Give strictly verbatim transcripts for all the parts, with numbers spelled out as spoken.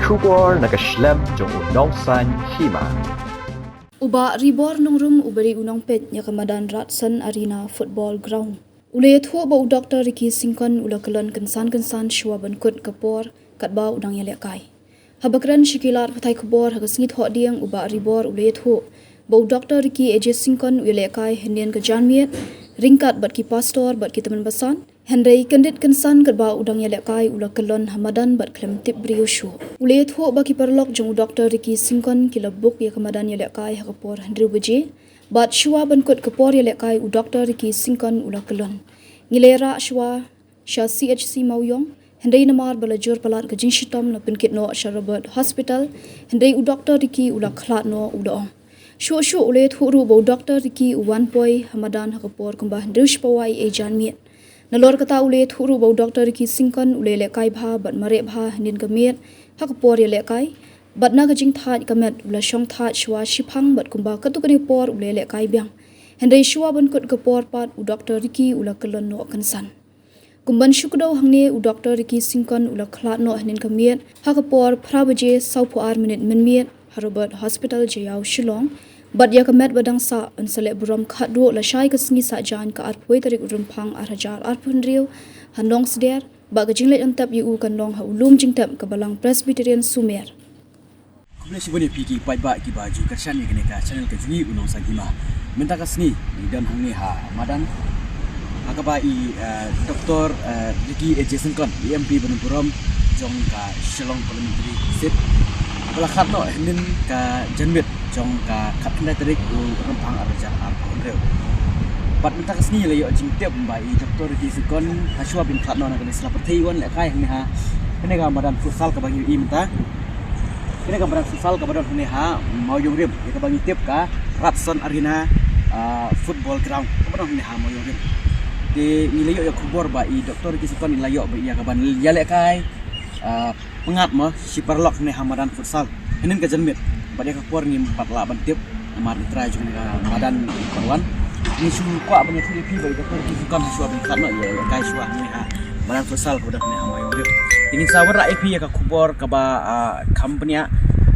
Khubor na ka shlem jong u Nongsaiñ Hima. U Bah Ribor Nongrum uba dei u nongpeit ïa ka madan Radson Arena Football Ground u la ïathuh ba u Doktor Ricky Syngkon u la kyllon kynsan kynsan shuwa ban kut ka por katba u dang ïalehkai. Haba kren sha ki lad pathai khubor ha ka sngi Thohdieng, u Bah Ribor u la ïathuh ba u Doktor Ricky A J Syngkon u ïalehkai hynnin ka janmiet ryngkat bad ki pastor bad ki tymmen basan. Hynrei kyndit kynsan katba u dang ïalehkai u la kyllon ha madan bad khlem tip briew shuh. U la ïathuh ba ki paralok jong u Doktor Ricky Syngkon ki la buk ïa ka madan ïalehkai ha ka por hynriew baje. Bad shuwa ban kut ka por ïalehkai u Doktor Ricky Syngkon u la kyllon. Ngi la ïarah shuwa sha C H C Mawïong, hynrei namar ba la jur palat ka jingshitom la pynkit noh sha Robert Hospital, hynrei u Doktor Ricky u la khlad noh, u la ong. Shuh shuh u la ïathuh ruh ba u Doktor Ricky u wan poi ha madan ha ka por kumba hynriew shiphew wei janmiet. Nalor kata u la ïathuh ruh ba u Doktor Ricky Syngkon u la ïalehkai bha bad mareh bha hynnin ka miet ha ka por ïalehkai. Bad na ka jingthait ka met u la shong thait shuwa shiphang bad kumba katto katne por u la ïalehkai biang. Hynrei shuwa ban kut ka por pat u Doktor Ricky u la kyllon noh kynsan. Kumban shu kdew hangne u Doktor Ricky Syngkon u la khlad noh hynnin ka miet ha ka por phra baje sawphew ar minit mynmiet ha Robert Hospital Jaïaw Shillong. Bad ïa ka met ba dang sah yn sa leh burom khatduh lashai ka sngi Saitjaiñ ka arphew wei tarik u Rymphang ar hajar arphew hynriew ha Nongsder. Bad ka jingleit ryntep ïa u kan long ha u lum jingtep ka Balang Presbyterian Sumer. Khublei shibun ïa phi ki paidbah kiba ju kyrshan ïa kane ka channel ka jong ngi u Nongsaiñ Hima. Mynta ka sngi ngi don hangne ha madan ha kaba i, eh, Doktor, eh, Ricky A J Syngkon, i M P ba nongburom jong ka Shillong Parliamentary Seat, ba la khlad noh hynnin ka janmiet jong ka khatkhyndai tarik u Rymphang ar hajar arphew hynriew. Bad mynta ka sngi la ïoh jingtip ba i Doktor Ricky Syngkon ha shuwa ban khlad noh na kane ka sla pyrthei u wan lehkai hangne ha kane ka madan futsal kaba ngi ïohi mynta. Kane ka madan futsal kaba don hangne ha Mawïong Rim, ïa kaba ngi tip ka Radson Arena, ah, Football Ground kaba don hangne ha Mawïong Rim. Te ngi la ïoh ïa khubor ba i Doktor Ricky Syngkon i la ïoh ba ïa kaban ïalehkai, ah, pyngngad mo shi paralok hangne ha madan futsal hynnin ka janmiet. Bad ïa ka por ngim pat lah ban tip namar i trai jong kane ka madan i pat wan. Ngi shu kwah ban ïathuh ïa phi ba i Doktor Ricky Syngkon ha shuwa ban khlad noh ïalehkai shuwa hangne ha madan futsal kaba don hangne ha Mawïong Rim. Te ngin sa wanrah ïa phi ïa ka khubor kaba, ah, kham bniah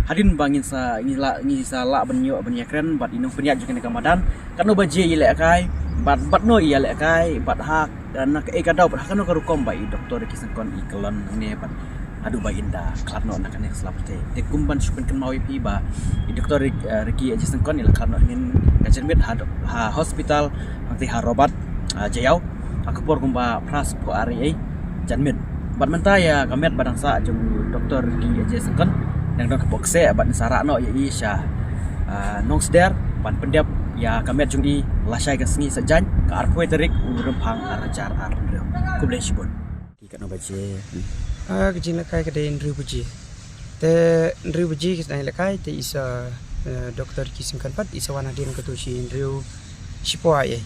hadien ba ngin sa, ngin lah, ngin sa lah ban ïoh ban ïakren bad i nongpynïaid jong kane ka madan. Katno baje i ïalehkai bad, bad no i ïalehkai bad ha, eh, na kaei ka daw bad ha kano ka rukom ba i Doktor Ricky Syngkon i kyllon hangne bad haduh ba in da khlad noh na kane ka sla pyrthei. Te kumban shu pynkynmaw ïa phi ba i Doktor Rik-, eh, Ricky A J Syngkon i la khlad noh hynnin ka janmiet ha do-, ha hospital hangtei ha Robert, ah, Jaïaw ha ka por kumba phra spah ar ei janmiet. Bad mynta ïa ka met ba dang sah jong u Doktor Ricky A J Syngkon dang don hapoh kseh bad ngin sa rah noh ïa i sha, ah, Nongsder ban pyndep ïa ka met jong i lashai ka sngi Saitjaiñ ka arphew wei tarik u Rymphang ar hajar arphew hynriew. Khublei shibun. Ki katno baje? Ah, ka jinglehkai ka dei hynriew baje. Te hynriew baje ki sa lehkai te i sa, eh, Doktor Ricky Syngkon pat i sa wan hadien kato shi hynriew shiphew wei.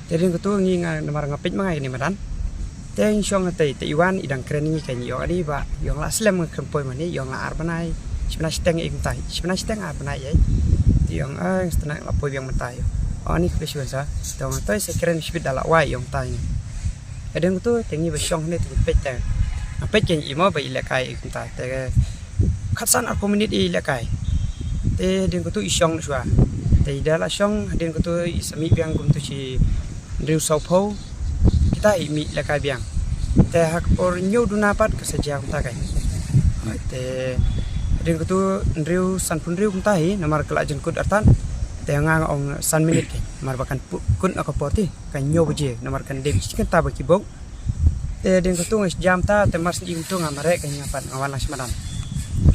Te hadien kato ngi nga namar nga peit ma nga ïa kane madan. Te ngi shong hangtei te i wan i dang kren ngi, ka ngi ong ani ba i ong lah slem, nga kren poi mane i ong lah ar bnai. Shi bnai shiteng i ong tai. Shi bnai shiteng ar bnai ei. Te i ong, ah, nga sdang lah poi biang mynta i ong. Ani khublei shibun sa. Te ong hangtei sa kren shibit da lah wai i ong tai. Hadien kato te ngi ba shong hangne te ngi peit te. Nga peit ka ngi i mo ba i lehkai i kumta te. Khatsan arphew minit i lehkai. Te hadien kato i shong shuwa. Te i da lah shong hadien kato i sa mih biang kumto shi hynriew sawphew. Kita i mih lehkai biang. Te ha ka por hynñiew duna pat ka sa jia kumta kai. Te hadien kato hynriew sanphew hynriew kumta hi namar ka la jan kut artat. Te nga nga ong san minit kai. Namar ba kan pu-, kut na ka por te. Ka hynñiew baje namar kan dei shi kynta ba ki bok. Te hadien kato nga jam ta te mar shen i kumto nga mareh ka nga pat nga wan lang sha madan.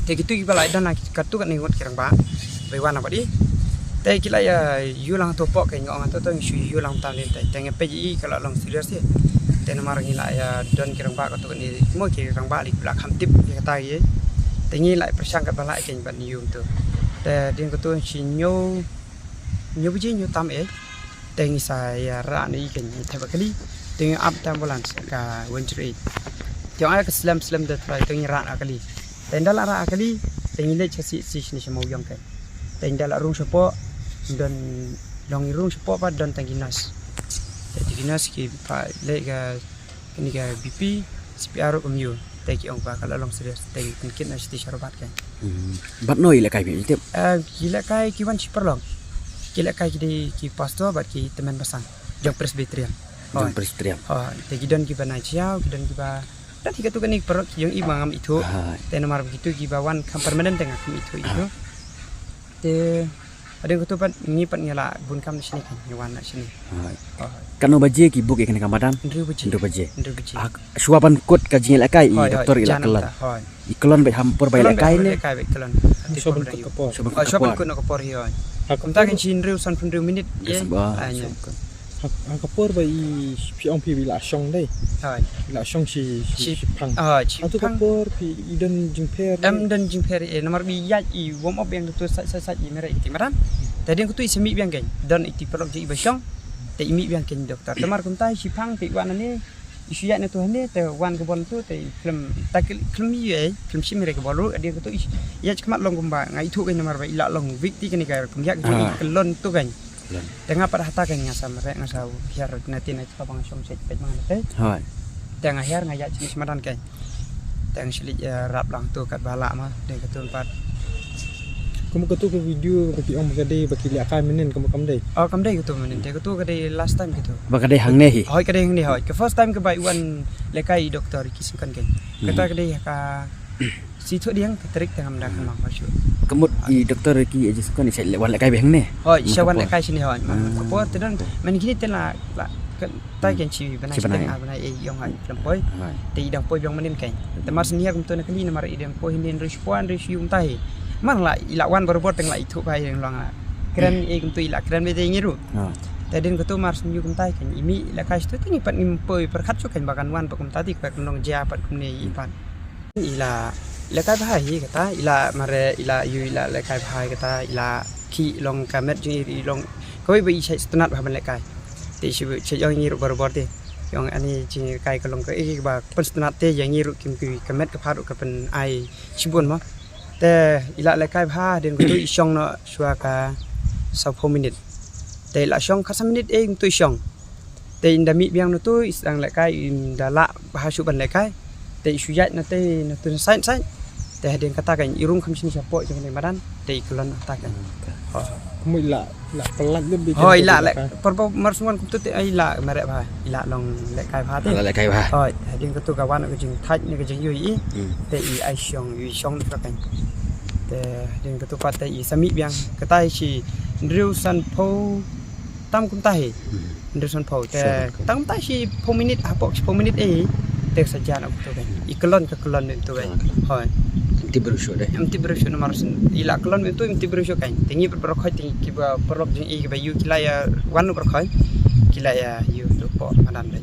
Te kito kiba la ïa don lang kato kane ngut ki rangbah ba ïa wan lang bad i. Te ki la ïa ïu lang to pok ka nga ong to to ngi shu ïu lang tam din te. Te nga peit i ka la long serious te. Te namar ngi la ïa don ki rangbah kato kane mo ki rangbah li la kham tip ïa kata ki. Te ngi la ïa pyrshang katba lah ïa ka bad ngi ïu to. Te hadien kato shi hynñiew, hynñiew baje hynñiew tam eh. Te ngi sa ïa rah na i ka ngi thep ba kali. Te ngi ap ta ambulance ka one zero eight. Te ong ai ka slem slem da trai te ngi rah na kali. Te nda la rah kali. Te ngi leit sa si si shini sha Mawïong kai. Te nda la rung shapoh. Don long ngi rung shapoh ba don tang ki nurse. Te ki nurse ki pa leit ka kani ka B P, C P R ruh kam ïu. Te ki ong ba ka la long serious. Te ki pynkit na sha station Robert ka. Hmm. Bad no i lehkai phi tip? Eh, ki lehkai ki wan shi paralok. Ki lehkai ki dei ki pastor bad ki tymmen basan jong Presbyterian. Jong Presbyterian. Hooid. Te ki don kiba na Jaiaw, ki don kiba, don hi katto katne paralok jong i ba ngam ithuh. Hooid. Te namar ba kito kiba wan kham permanent te nga kham ithuh ito. Te hadien kato pat ngi pat ngi la bun kam na shane, ngi wan na shane. Hooid. Hooid. Katno baje ki book ïa kane ka madan? Hynriew baje. Hynriew baje. Hynriew baje. Ah, shuwa ban kut ka jingïalehkai i doktor i la kyllon. Hooid. I kyllon beit ha por ba i lehkai ne? Lehkai beit kyllon. Shuwa ban kut ka por. Shuwa ban kut ka por hi, hooid. Kumta kan shi hynriew san phew hynriew minit. Yes, ba. Ha ka por ba i phi ong phi i la shong dei. Hooid. I la shong shi, shi phang. Hooid, shi phang. Hato ka por phi i don jingpher? Em don jingpher, eh, namar ba i ïaid i warm up biang doktor sait sait sait i mareh ïa kito ki madan. Te hadien kato i sa mih biang kein. Don ïa kito ki paralok jong i ba shong. Te i mih biang kein doktor. Te namar kumta shi phang te i wan hangne. I shu ïaid na tu hangne te wan ka bor na tu te i khlem, ta khlem ïohi, khlem shim ïa ka bor ruh, hadien kato i ïaid khmat long kumba nga ithuh kein namar ba i la long weak te kane ka kumba ïa ka jong i kyllon tu kein. Te nga pat hata kein nga sa mareh, nga sa hiar na te na tu ba nga shong shet peit ma nga na te. Hooid. Te nga hiar nga ïaid shane sha madan kein. Te nga shu leit, eh, rap lang tu katba lah ma, hadien kato pat. Kumba kato ka video ba ki ong ba ka dei ba ki lehkai mynnin kumba kam dei. Oh, kam dei kato mynnin te, kato ka dei last time kato. Ba ka dei hangne hi. Hooid, ka dei hangne, hooid. Ka first time kaba i wan lehkai i doktor ki syngkon kein. Kata ka dei ha ka Sngi Thohdieng ka tarik te ngam da kynmaw shuh. Ka mut i doktor ki, eh, jingsyngkon i sa wan lehkai beit hangne. Hooid, i sa wan lehkai shane, hooid. Ka por te don, mynnin kine te la, la, ka, ta kein shi bnai, shi bnai, ar bnai, eh, i ong ha i khlem poi. Te i dang poi biang mynnin kein. Te mar shu hiar kumto na kali namar i dang poi hynriew shiphew, hynriew shiphew kumta hi. Mar la i la wan barabor te nga la ithuh ba i dang long la kren, eh, kumto i la kren beit te ngi ruh. Te hadien kato mar shu kumta kein i mih lehkai sha tu te ngi pat ngim poi pyrkhat shuh kein ba kan wan pat kumta te, pat kan long jia pat kumne i pat. I la lehkai bha hi kata, i la mareh, i la ïoh, i la lehkai bha hi kata, i la khih long ka met jong i, i long kawei ba i shait sngewtynnat bha ban lehkai. Te i shait ong ïa ngi ruh barabor te. Ong ani jingïalehkai ka long kaei kaba pynsngewtynnat te ïa ngi ruh, kim ki ka met ka phad ruh ka pynai shibun mo. Te i la lehkai bha, hadien kato i shong noh shuwa ka sawphew minit. Te i la shong ka san minit, eh, kato i shong. Te ynda mih biang na tu i sdang lehkai, ynda lah bha shuh ban lehkai. Te i shu ïaid na te na tu na sait sait. Te hadien kata kein i rung kham shini shapoh jong kane madan. Te i kyllon hata kein. Kumba i la, la pyllait lut beit. Hooid, i la leh. Por ba mar shu wan kumto te i la mareh bha, i la long lehkai bha te. La lehkai bha. Hooid, hadien kato ka wan ka jingthait ne ka jingïohi. Te i ai shong, i shong na ka kein. Te hadien kato pat te i sa mih biang. Kata hi shi hynriew sanphew tam kumta hi. Hynriew sanphew te tam kumta shiphew minit, hapoh shiphew minit, eh, te sa jan ap tu kan. I kyllon ka kyllon tu kan. Hooid. Em tip briew shuh dei. Em tip briew shuh namar i la kyllon tu em tip briew shuh kan. Te ngi baroh khoit te kiba paralok jong i kiba ïoh ki la ïa wan baroh khoit. Ki la ïa ïoh tu poh madan dei.